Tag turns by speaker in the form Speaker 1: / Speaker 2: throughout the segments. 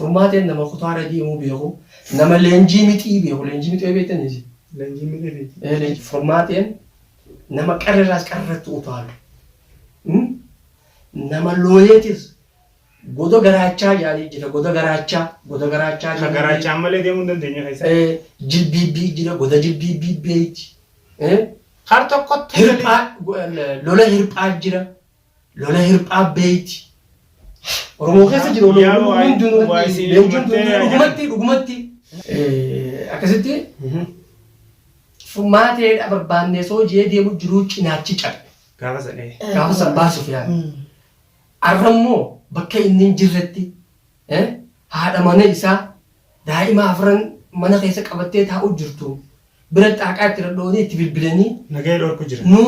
Speaker 1: Furmaateen nama kutaara deemuu beeku, nama leenjii mixii beeku. Leenjii mixii beektanii isin?
Speaker 2: Leenjii mixii beekti.
Speaker 1: Furmaateen nama qarrerraas qarrerratti utaalu. Nama looyeetis goda garaachaa jedhanii jira. Goda garaachaa, goda garaachaa
Speaker 2: Ka
Speaker 1: jedhanii
Speaker 2: garaachaan malee deemuu hin dandeenye keessa.
Speaker 1: Jilbiibbii jira, goda jilbiibbii beeyti.
Speaker 2: Kar tokkotti
Speaker 1: Hirphaa, lola hirphaa jira. Lola hirphaa beeyti. Oromoo keessa jiru
Speaker 2: Yaa
Speaker 1: lola
Speaker 2: waa-
Speaker 1: hundinuu
Speaker 2: waa isin
Speaker 1: leenjiin
Speaker 2: dhumattee
Speaker 1: dhugumatti dhugumatti akkasitti furmaateedha barbaannee soo jee deemu jiruu cinaachi cabe.
Speaker 2: Gaafa sadhee.
Speaker 1: Gaafa san baasuuf yaala. Arra immoo bakka inni hin jirretti haadha mana isaa daa'ima afran mana keessa qabattee taa'u jirtu bira xaaqaa itti dhadhoonii itti bilbilanii
Speaker 2: Nagaya dhorku jira.
Speaker 1: Nu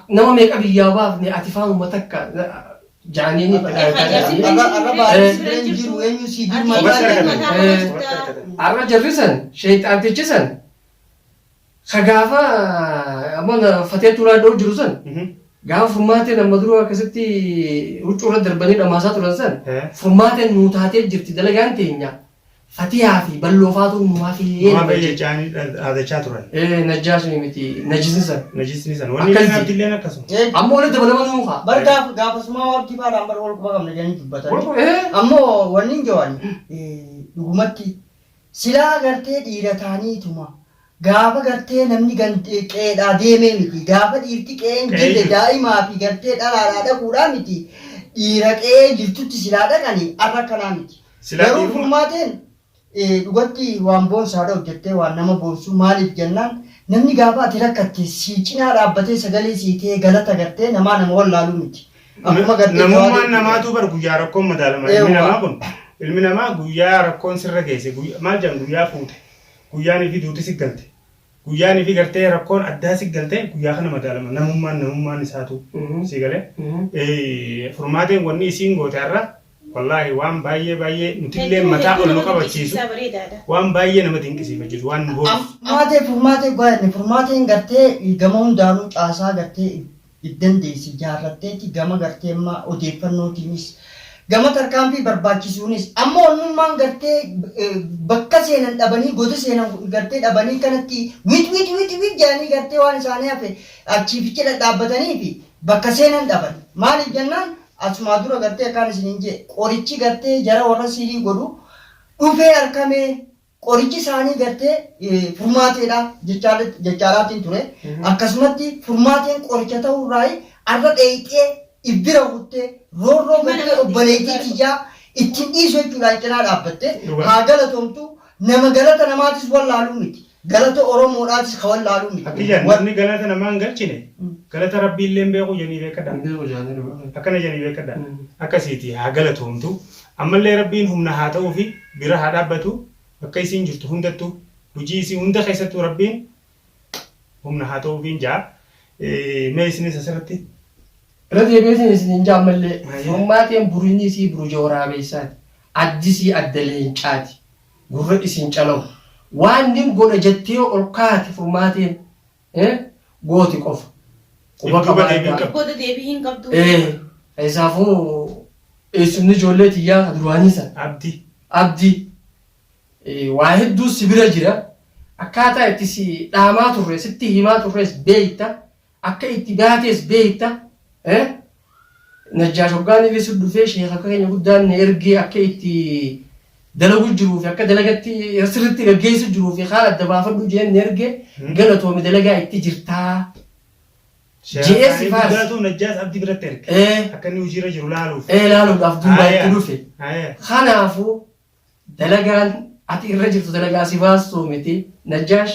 Speaker 1: nama meeqa biyyaa baafne ati faanuma takka ja'anii itti dhaabataa jiranii.
Speaker 3: Arra baay'ee bira hin jiru eenyu sii
Speaker 2: Qubatti
Speaker 3: birmaa
Speaker 2: argatan.
Speaker 1: Arra jarri san sheeyxaantichi san ka gaafa amma fatee tuulaa dha'u jiru san gaafa furmaateen amma dura akkasitti huccuu irra darbanii dhamaasaa turan san furmaateen nuu taatee jirti dalagaan teenya Fatiyaa fi balloo faatu nu hafee
Speaker 2: Nu
Speaker 1: nama
Speaker 2: hafee
Speaker 1: jedhe.
Speaker 2: jechaanii dhaadachaa turan.
Speaker 1: Najjaasni miti najisni san.
Speaker 2: Najisni san. Wanni
Speaker 1: Akkas
Speaker 2: illeen
Speaker 1: jedhe.
Speaker 2: abdilleen akkasuma.
Speaker 1: Amma walitti dabalama nuu kaa.
Speaker 3: Bar gaaf gaafasumaa wabdii faadhaan bar wal quba qabna jedhanii dubbatan.
Speaker 2: Wal quba.
Speaker 3: Ammoo wanni hin jawaan dhugumatti silaa gartee dhiira ta'aniituma gaafa gartee namni qe'eedhaa deemee miti gaafa dhiirti qe'ee hin
Speaker 2: Qe'ee
Speaker 3: jirre
Speaker 2: jirtu.
Speaker 3: daa'imaa fi gartee dhalaadhaa dhaquudhaa miti dhiira qe'ee jirtutti silaa dhaqanii arra akkanaa miti.
Speaker 2: Silaa
Speaker 3: Garuu
Speaker 2: dhiiruma.
Speaker 3: furmaateen dhugatti waan boonsaadha hojjettee waan nama boonsuu maaliif jennaan namni gaafa ati rakkatte sii cinaa dhaabbatee sagalee sii ta'ee galata gartee namaa nama wallaaluu miti. Akkuma gartee
Speaker 2: Namummaan
Speaker 3: jawaadee
Speaker 2: namaatu bar guyyaa rakkoon madaalama. Ilmi
Speaker 3: Eewwa.
Speaker 2: namaa kun ilmi namaa guyyaa rakkoon sirra geesse guyyaa- maal jedhan guyyaa fuute guyyaanii fi duuti si galte guyyaanii fi gartee rakkoon addaa si galte guyyaa kana madaalama namummaan namummaan isaatu si galee. Furmaateen wanni isiin goote har'a Wallaahi waan baay'ee baay'ee nutillee
Speaker 4: Hedduu
Speaker 2: mataa
Speaker 4: hedduu
Speaker 2: ol nu
Speaker 4: nama
Speaker 2: qabachiisu
Speaker 4: dinqisiisaa bareedaadha.
Speaker 2: waan baay'ee nama dinqisiifachiisu waan nu boonsu.
Speaker 3: Furmaatee furmaatee goanne furmaateen gartee gama hundaanuu caasaa gartee if dandeesse jaarratteeti gama gartee amma odeeffannootiinis gama tarkaanfii barbaachisuunis amma onnummaan gartee bakka seenan dhabanii goda seenan gartee dhabanii kanatti wit wit wit wit jedhanii gartee waan isaanii hafe achiifichi dhadhaabbatanii fi bakka seenan dhaban maaliif jennaan Asumaa dura gartee akkaan isiniin jee qorichi gartee jara warra sirii godhu dhufee arkamee qorichi isaanii gartee furmaateedha jechaadhaatiin ture. Akkasumatti furmaateen qoricha ta'uu irraayi arra dheeyxee if bira kuttee roorroo gartee obboleettii tiyyaa ittiin dhiisu jechuudhaan cinaa dhaabbatte haa galatoomtu nama galata namaatis wallaaluu miti. Galata Oromoodhaatis ka wallaaluu miti.
Speaker 2: Akki jedhan namni galata namaa hin galchine galata Rabbii illee hin beeku jedhanii beekadha.
Speaker 1: Hin beeku jedhanii dhugaa.
Speaker 2: Akkana jedhanii beekadha. Akkasiiti haa galatoomtu. Ammallee Rabbiin humna haa ta'uufi bira haa dhaabbatu bakka isiin jirtu hundattuu hojii isii hunda keessattuu Rabbiin humna haa ta'uufiin ja'a. Mee isinis asirratti
Speaker 1: Irra deebi'eetiin isiniin ja'a ammallee
Speaker 2: Hayyee.
Speaker 1: furmaateen burinni isii buruja waraabeessaati. Addi isii adda leencaati. Gurra isin calawu. Waan nin godha jettee ol kaate furmaateen gooti qofa. Quba
Speaker 2: If duuba deebii hin
Speaker 1: qabaadhaa.
Speaker 2: qabdu.
Speaker 4: Booda deebii hin qabdu.
Speaker 1: Ee, keessaafuu eessumni ijoollee tiyyaa ka duraanii san.
Speaker 2: Abdi.
Speaker 1: Abdi. Waa hedduu si bira jira. Akkaataa itti si dhaamaa turre sitti himaa turres beekta. Akka itti baates beekta. Najjaash hoggaan inni si dhufee sheekha keenya guddaan na ergee akka itti dalagu jiruu fi akka dalagatti sirriitti gaggeessu jiruu fi kaan adda baafadhu jeen na ergee galatoomi dalagaa itti jirtaa.
Speaker 2: Sheekha
Speaker 1: Je'ee si
Speaker 2: isaanii
Speaker 1: faarse.
Speaker 2: guddaatu Najjaas Abdi biratti erge. Akka inni hojiirra jiru laaluuf.
Speaker 1: Ee laaluudhaaf duubaa itti
Speaker 2: Haaya.
Speaker 1: dhufe.
Speaker 2: Haaya.
Speaker 1: Kanaafuu Dalagaan ati irra jirtu dalagaa si baastuu miti Najjaash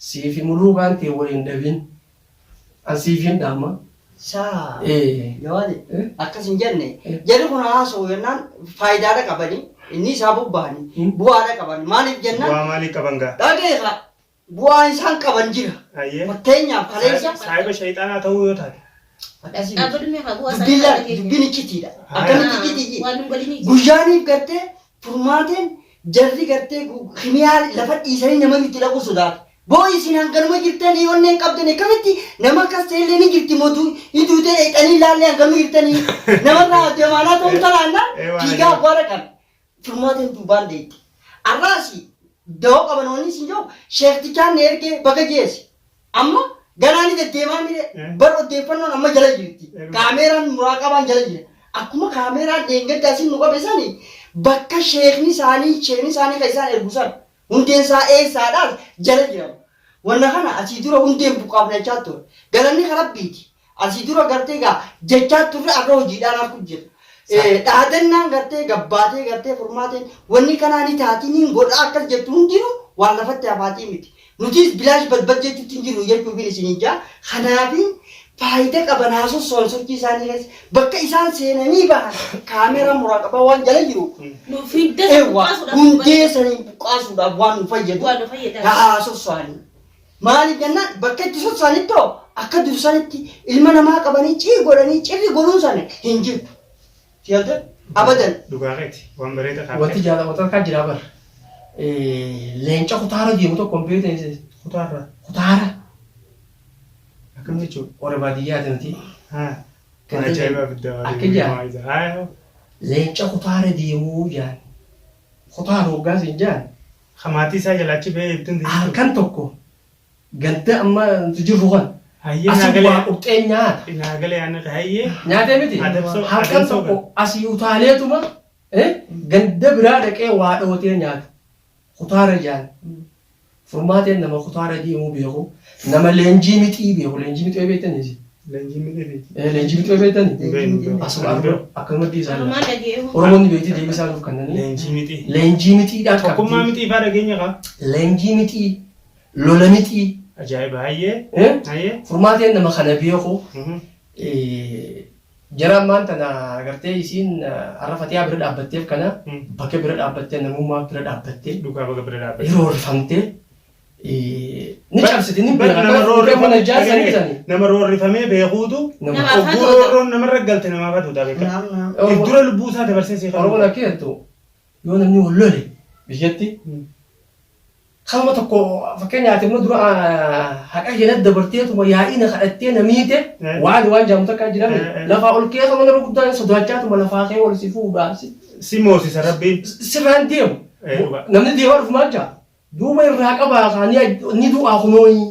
Speaker 1: sii fi muluukaan tee wal hin dhabin an siifiin dhaama.
Speaker 3: Saa
Speaker 1: Ee.
Speaker 3: Jawaade
Speaker 1: Eh?
Speaker 3: akkas hin jenne
Speaker 1: Eh.
Speaker 3: jarri kun haasa'u jennaan faayidaadha qabani inni isaa bobba'ani
Speaker 1: Hmm.
Speaker 3: bu'aadha qaban maaliif jennaan
Speaker 2: Bu'aa maalii qaban gaa?
Speaker 3: dhageeka Bu'aan isaan qaban jira.
Speaker 2: Hayyee.
Speaker 3: Fakkeenyaaf kaleessa
Speaker 2: Saahiba shayxaanaa ta'uu yoo taate.
Speaker 3: akkasii miti.
Speaker 4: Dhaabbadhu mee haa bu'aa
Speaker 3: Dubbiin
Speaker 4: isaanii
Speaker 3: laal
Speaker 4: dhageenya.
Speaker 3: dubbiin iccitiidha.
Speaker 2: Haa.
Speaker 3: Akkamitti iccitii?
Speaker 4: Waan nun galinii jira.
Speaker 3: Guyyaaniif gartee furmaateen jarri gartee kimiyaa lafa dhiisanii nama itti dhaquu sodaata. Boo isin hanganuma jirtanii onneen qabdan akkamitti nama akkas ta'ellee ni jirti mootuu ni duutee dheexanii laallee hanganuma jirtanii namarraa jamaanaa ta'uu talaannaan
Speaker 2: Eh, waan
Speaker 3: fiigaa
Speaker 2: ajaa'iba.
Speaker 3: abbaa dhaqan. Furmaateen duubaan deetti. Arraasi dawoo qaban wanni isin jiru sheektichaan na ergee baga jeesi. Amma ganaa ni deddeemaa mire bar odeeffannoon amma jala jirti. Kaameeraan muraaqabaan jala jira. Akkuma kaameeraan dheengadda asiin nu qabe sani bakka sheekni isaanii sheekni isaanii kan isaan ergu san hundeen isaa eessaadhaas jala jira. Wanna kana asii dura hundeen buqqaafne jechaa ture. Galanni kan Rabbiiti. Asii dura gartee egaa jechaa turre arra hojiidhaan arku jira. Dhaadannaan gartee gabbaatee gartee furmaateen wanni kanaa ni taatii niin godhaa akkas jettu hundinuu waan lafatti hafaatii miti. Nutis bilaash balbal jechuutti hin jirru jechuufin isiniin jaa. Kanaafin faayida qaban haa sosso'an sochii isaanii keessa bakka isaan seenanii bahan kaameeraa muraaqabaa waan jala jiru
Speaker 4: Nuuf hunda isa
Speaker 3: eewwa
Speaker 4: buqqaasuudhaaf nu
Speaker 3: hundee
Speaker 4: fayyada.
Speaker 3: sanii buqqaasuudhaaf waan nu fayyadu
Speaker 4: Waan nu fayyada.
Speaker 3: haa sosso'anii. Maaliif jennaan bakka itti sosso'anitti hoo akka dursanitti ilma namaa qabanii cii godhanii cirri godhuun sana hin jirtu. Si galtee? Abadan.
Speaker 2: Dhugaa keeti. Waan bareeda
Speaker 1: Wanti
Speaker 2: kaafte.
Speaker 1: jaala wanta akka jira bar. Leenca kutaara deemu tokko hin beektan isin.
Speaker 2: Kutaarra.
Speaker 1: Kutaara.
Speaker 2: Akkam jechuudha?
Speaker 1: Warra baadiyyaati nuti.
Speaker 2: Haa. Waan
Speaker 1: Ganda
Speaker 2: ajaa'ibaa fidda.
Speaker 1: Akka jaa.
Speaker 2: Haa.
Speaker 1: Leenca kutaara deemuu jaan. Kutaara hoggaa siin jaan.
Speaker 2: Ka maatii isaa jalaa achi ba'ee ibtuun jechuudha.
Speaker 1: Halkan tokko ganda amma nuti jirru kan
Speaker 2: Hayyee
Speaker 1: asii
Speaker 2: naa galee.
Speaker 1: waa qurxee nyaata.
Speaker 2: Naa galee ani hayyee.
Speaker 1: Nyaatee miti?
Speaker 2: Adamsoo-
Speaker 1: Halkan
Speaker 2: adamsoo
Speaker 1: tokko asii utaaleetuma ganda biraa dhaqee waa dhootee nyaata. Kutaara jaan. Furmaateen nama kutaara deemuu beeku, nama leenjii mixii beeku. Leenjii mixii beektanii isin?
Speaker 2: Leenjii mixii beekti.
Speaker 1: Leenjii mixii beektanii?
Speaker 2: Hin beeknu.
Speaker 1: Asuma argaa akkanumatti isaan.
Speaker 4: Oromoon dhageehu.
Speaker 1: Oromoonni beektii deebii isaa nuuf kennanii.
Speaker 2: Leenjii mixii.
Speaker 1: Leenjii mixiidhaan
Speaker 2: Tokkummaa
Speaker 1: qabdi.
Speaker 2: mixii faa dhageenya kaa.
Speaker 1: Leenjii mixii, lola mixii.
Speaker 2: Ajaa'iba hayyee. Hayyee.
Speaker 1: Furmaateen nama kana beeku. Jara ammaan tana gartee isiin har'a Fatiyaa bira dhaabbatteef kana bakka bira dhaabbattee namummaa bira dhaabbattee
Speaker 2: Dhugaa baga bira dhaabbatte.
Speaker 1: roorrifamtee ni cabsiti ni
Speaker 2: Bar
Speaker 1: bira
Speaker 2: nama
Speaker 1: akka mana
Speaker 2: roorrifame
Speaker 1: ijaarsanii sani.
Speaker 2: nama roorrifamee beekuutu
Speaker 1: Nama
Speaker 4: Namaaf
Speaker 2: ogguu
Speaker 4: haduuda.
Speaker 2: roorroon namarra galte namaaf haduuda beeka.
Speaker 3: Naam naam.
Speaker 2: If dura lubbuu isaa dabarsee sii
Speaker 1: Oromoon
Speaker 2: kennuu.
Speaker 1: akka jettu yoo namni wal lole biyyatti Kanuma tokko fakkeenyaaf immoo dura haqa keenya dabarteetuma yaa'ii na kadhattee na miite waan waan jaamu takka jirame lafaa ol kee kan nama guddaan sodaachaatuma lafaa kee ol si fuudha si
Speaker 2: Si moosisa rabbiin.
Speaker 1: sirraan deemu.
Speaker 2: Eh, dhugaa.
Speaker 1: Namni deemaa dhufu maal jaa? Duuba irraa qabaa kaa ni ni du'aa kunooyi.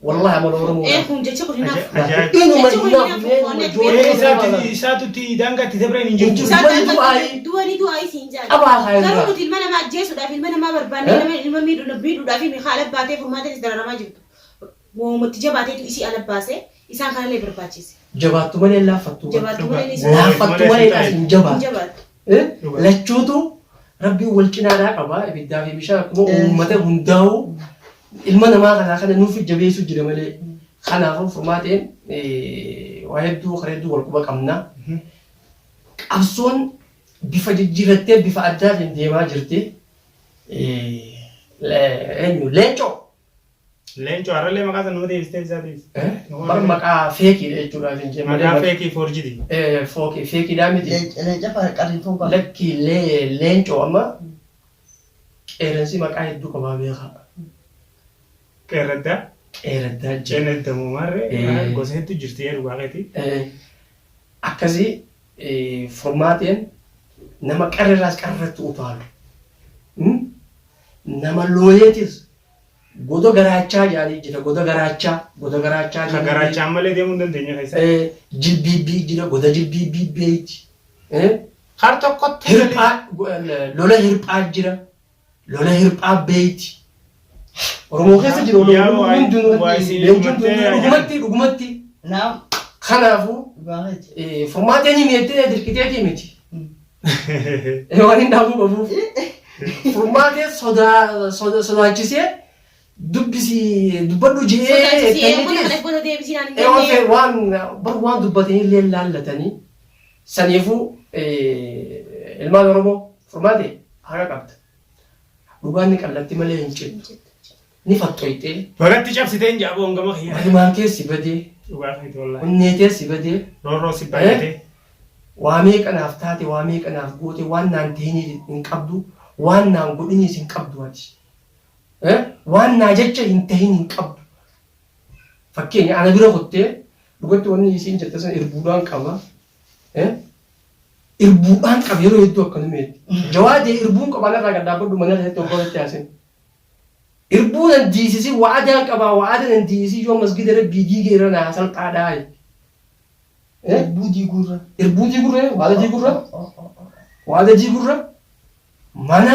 Speaker 1: Wallahi amala Oromoo.
Speaker 4: Ee kun jecha kun hin hafu.
Speaker 2: Ajaa'iba.
Speaker 1: Inuma
Speaker 4: Jechi kun
Speaker 1: hin
Speaker 4: hin
Speaker 1: hafu.
Speaker 4: hafu, foon
Speaker 1: Ijoollee
Speaker 2: Ee
Speaker 1: Oromoo
Speaker 2: isaatu isaatu itti daangaa itti dabreen hin jirtu.
Speaker 4: Isaan
Speaker 1: Dubarri
Speaker 4: daangaa
Speaker 1: du'aayi.
Speaker 4: du'anii du'aayi siin jaala.
Speaker 1: Qabaa kaa
Speaker 4: Garuu
Speaker 1: irraa.
Speaker 4: nuti ilma namaa ajjeesuudhaaf ilma namaa barbaannee
Speaker 1: Eh?
Speaker 4: nama ilma miidhuudhaaf mikaa ala baatee furmaateenis dararamaa jirtu. Woomatti jabaateetu isii ala baasee isaan kanallee barbaachise.
Speaker 1: Jabaattu malee hin laaffattu.
Speaker 4: Jabaattu malee ni
Speaker 1: Laaffattu malee as hin
Speaker 4: hin
Speaker 1: jabaattu.
Speaker 4: jabaattu.
Speaker 1: Eh? Lachuutu rabbiin wal cinaadhaa qaba. Ibiddaa fi bishaan akkuma uummata hundaa'u ilma namaa kanaa kana nuuf jabeessu jira malee. Kanaafuu furmaateen waa hedduu karaa hedduu wal quba qabna. Qabsoon bifa jijjiirrattee bifa addaatiin deemaa jirti. Eenyu leencoo.
Speaker 2: Leencoo har'allee maqaa sana nama deebistee isaa deebiste.
Speaker 1: Bar maqaa feekiidha jechuudha hin jenne malee.
Speaker 2: Maqaa feekii foorjidii.
Speaker 1: Fookii feekiidhaa miti.
Speaker 3: Leenca qarriifuu qaba.
Speaker 1: Lakki leencoo amma qeerransi maqaa hedduu qabaa beekaa.
Speaker 2: Qeerraddaa.
Speaker 1: Qeerraddaa jira.
Speaker 2: Ceeneddamoo maarree gosa hedduu jirti ee dhugaa keetii.
Speaker 1: Akkasii furmaateen nama qarrirraas qarrirratti utaalu. Nama looyeetis Goda garaachaa jedhanii jira. Goda garaachaa. Goda garaachaa
Speaker 2: Ka
Speaker 1: jedhanii.
Speaker 2: garaachaan malee deemuu hin dandeenye keessa.
Speaker 1: Jilbiibbii jira. Goda jilbiibbii beeyti.
Speaker 2: Har tokkotti
Speaker 1: Hirphaa lola hirphaa jira. Lola hirphaa beeyti. Oromoo keessa jira.
Speaker 2: Yaa
Speaker 1: Oromoo
Speaker 2: waa-
Speaker 1: hundinuu
Speaker 2: waa isin
Speaker 1: leenjiin
Speaker 2: dhumattee
Speaker 1: dhugumatti dhugumatti.
Speaker 3: Naam.
Speaker 1: Kanaafuu
Speaker 3: Dhugaa keeti.
Speaker 1: furmaateen himeettee dirqiteetii miti. Waan hin dhaabuu qabuuf. Furmaatee sodaa sodaachisee dubbisi dubbadhu je'ee
Speaker 4: Sodaachisee
Speaker 1: ettaniitis
Speaker 4: mana kana gosa deebisii naan hin
Speaker 1: ee waan
Speaker 4: jenne.
Speaker 1: fee waan bar waan dubbatanii illee laallatanii saniifuu ilmaan Oromoo furmaate haqa qabda. Dhugaan ni qallatti malee hin cittu. Ni faxxoyxee.
Speaker 2: Bagatti cabsiteen jaaboon gama kiyya.
Speaker 1: Marimaan kee si badee.
Speaker 2: Dhugaa keeti wallaahi.
Speaker 1: Onnee tee si badee.
Speaker 2: Roorroo si baay'atee.
Speaker 1: Waa meeqa naaf taate waa meeqa naaf goote waan naan tahiniis hin qabdu waan naan godhiniis hin qabdu ati. Waan naa jecha hin tahin hin qabdu. Fakkeenya ana bira kuttee dhugatti wanni isiin jette san irbuudhaan qaba. Irbuudhaan qaba yeroo hedduu akkanumeetti. Jawaadee irbuun qabaan irraa gad dhaabbadhu mana keessatti hoggaa haasin. Irbuu nan diisisi wa'adaan qabaa wa'ada nan diisisi yoo masgida rabbii diigee irra naa salphaadhaa.
Speaker 3: Irbuu diiguurra.
Speaker 1: Irbuu diigurra wa'ada diigurra wa'ada diigurra mana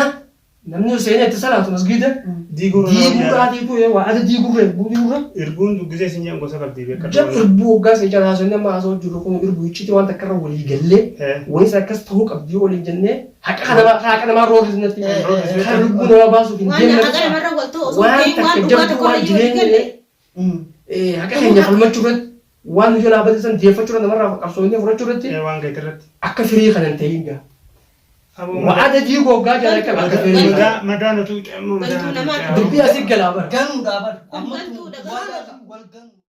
Speaker 1: namni seenee itti salaatu masgida
Speaker 2: Diiguurra.
Speaker 1: diiguudhaatiitu wa'ada diigurra irbuu diigurra.
Speaker 2: Irbuun dubbisee isin jedhan gosa qabdi beekadhu.
Speaker 1: Jab irbuu hoggaa seechaan haasofne amma haasoo jiru kun irbuu iccitii waan takka irra walii gallee wanis akkas ta'uu qabdi waliin jennee haqa namaa haqa namaa roorrisnetti kan lubbuu namaa baasuuf hin
Speaker 4: Waan
Speaker 1: deemne
Speaker 4: haqa namarra wal ta'u osoo
Speaker 1: waan
Speaker 4: hin ta'in waan
Speaker 1: takka
Speaker 4: dhugaa
Speaker 1: jabduu
Speaker 4: tokko
Speaker 1: waan
Speaker 4: irra yoo
Speaker 1: jireenya
Speaker 4: galle.
Speaker 1: haqa keenya falmachuu irratti waan nu jalaa bade san deeffachuu irratti namarraa qabsoofnee fudhachuu irratti
Speaker 2: Waan ga'e irratti.
Speaker 1: akka firii kana hin ta'in gaa. Wa'ada diiguu hoggaa jala akka akka firii kana.
Speaker 2: Madaa madaan utuu ce'amuu madaan
Speaker 4: Galtuu
Speaker 2: utuu
Speaker 4: namaa
Speaker 2: ce'amuu.
Speaker 1: Dubbii asii galaa bara.
Speaker 3: Ganuudha bar.
Speaker 4: Kun gantuudha,
Speaker 3: Wal ganuu.